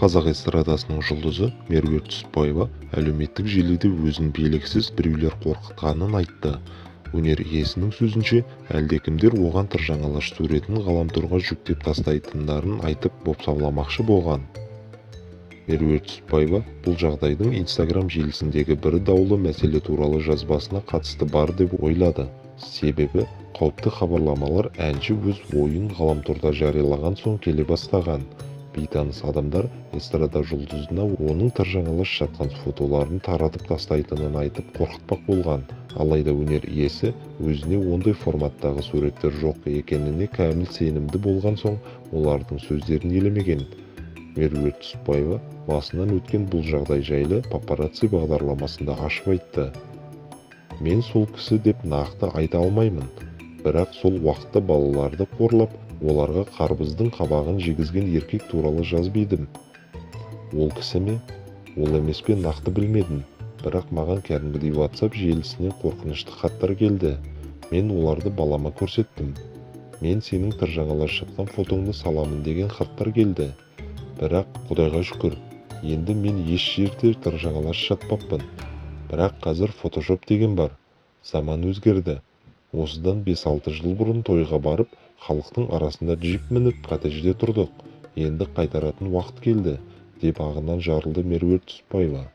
Қазақ эстрадасының жұлдызы Меруерт Түсіпбаева әлеуметтік желіде өзін белгісіз біреулер қорқытқанын айтты. Өнер иесінің сөзінше, әлдекімдер оған тыржалаңаш суретін ғаламторға жүктеп тастайтындарын айтып бопсаламақшы болған. Меруерт Түсіпбаева бұл жағдайдың Инстаграм желісіндегі бір даулы мәселе туралы жазбасына қатысы бар деп ойлады. Себебі қауіпті хабарламалар әнші өз ойын ғаламторда жариялаған соң келе бастаған. Бейтаныс адамдар эстрада жұлдызына оның тыржалаңаш жатқан фотоларын таратып тастайтынын айтып қорқытпақ болған. Алайда өнер иесі өзіне ондай форматтағы суреттер жоқ екеніне кәміл сенімді болған соң, олардың сөздерін елемеген. Меруерт Түсіпбаева басынан өткен бұл жағдай жайлы «Папарацци» бағдарламасында ашып айтты. «Мен сол кісі деп нақты айта алмаймын, бірақ сол уақытта балаларды қорлап, оларға қарбыздың қабығын жегізген еркек туралы жазып едім. Ол кісі ме, ол емес пе, нақты білмедім. Бірақ маған кәдімгідей WhatsApp желісінен қорқынышты хаттар келді. Мен оларды балама көрсеттім. Мен сенің тыржалаңаш жатқан фотоңды саламын деген хаттар келді. Бірақ Құдайға шүкір, енді мен еш жерде тыржалаңаш жатпаппын. Бірақ қазір фотошоп деген бар. Заман өзгерді. Осыдан 5-6 жыл бұрын тойға барып, халықтың арасында джип мініп, коттеджде тұрдық. Енді қайтаратын уақыт келді», – деп ағынан жарылды Меруерт Түсіпбаева.